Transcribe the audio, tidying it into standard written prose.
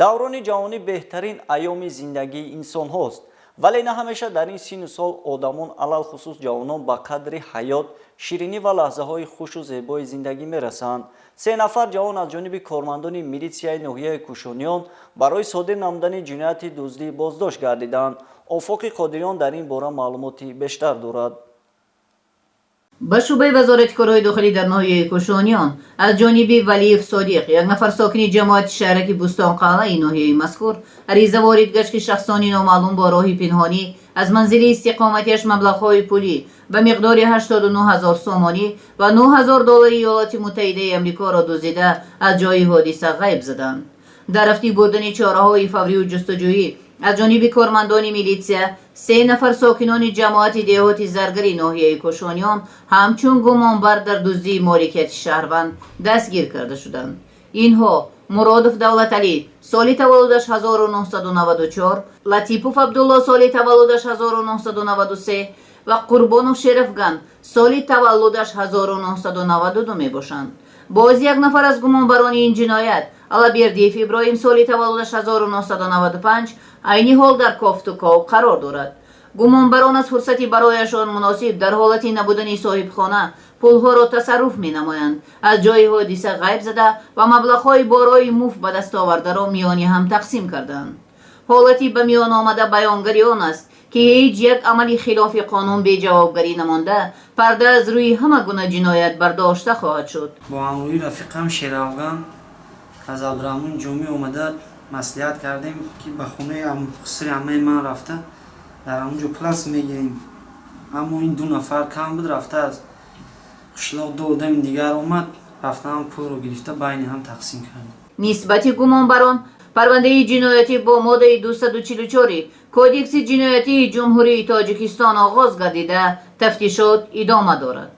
Даврони ҷавонӣ беҳтарин айёми зиндагии инсонҳост, вале на ҳамеша дар ин синну сол одамон, алалхусус ҷавонон, ба қадри ҳаёт, ширинӣ ва лаҳзаҳои хушу зебои зиндагӣ мерасанд. Се нафар ҷавон аз ҷониби кормандони милитсияи ноҳияи Кӯшониён барои содир намудани ҷинояти дуздӣ боздошт гардиданд. Офоқи Қодириён дар ин бора маълумоти бештар дорад. Ба шӯъбаи Вазорати корҳои дохилӣ дар ноҳияи Кӯшониён аз ҷониби Валиев Содиқ, як нафар сокини ҷамоати шаҳраки Бӯстонқалъаи ноҳияи мазкур, ариза ворид гашт, ки шахсони номаълум бо роҳи пинҳонӣ аз манзили истиқоматиаш маблағҳои пулӣ ба миқдори 89 ҳазор сомонӣ ва 9 ҳазор доллари Иёлоти Муттаҳидаи Амрикоро дуздида, аз ҷои ҳодиса ғайб заданд. Дар рафти бурдани чораҳои фаврию ҷустуҷӯӣ аз ҷониби кормандони милитсия се нафар сокинони ҷамоати деҳоти Заргари ноҳияи Кӯшониён ҳамчун гумонбар дар дуздии моликияти шаҳрванд дастгир карда шуданд. Инҳо: Муродов Давлаталӣ, соли таваллудаш 1994, Латипов Абдулло, соли таваллудаш 1993, ва Қурбонов Шерафган, соли таваллудаш 1992 мебошанд. Боз як нафар аз гумонбарони ин ҷиноят, Алабердиев Иброҳим, соли таваллудаш 1995, айни ҳол дар кофтуков қарор дорад. Гумонбарон аз фурсати барояшон муносиб, дар ҳолати набудани соҳибхона, пулҳоро тасарруф менамоянд, аз ҷои ҳодиса ғайб зада ва маблағҳои бо роҳи муфт ба даст овардаро миёни ҳам тақсим карданд. Ҳолати ба миён омада баёнгари он аст, ки ҳеҷ як амали хилофи қонун беҷавобгарӣ намонда, парда аз рӯи ҳама гуна ҷиноят бардошта хоҳад шуд. Бо ҳамроҳи рафиқам Шерафган аз Абдураҳмон Ҷомӣ омада маслиҳат кардем, ки ба хонаи хусри аммаи ман рафта, дар ҳамонҷо плас мегирем. Аммо ин ду нафар кам буд, рафта аз қишлоқ ду одами дигар омад, рафта ҳам пулро гирифта, байни ҳам тақсим кардем. Нисбати гумонбарон парвандаи ҷиноятӣ бо моддаи 244 Кодекси ҷиноятии Ҷумҳурии Тоҷикистон оғоз гардида, тафтишот идома дорад.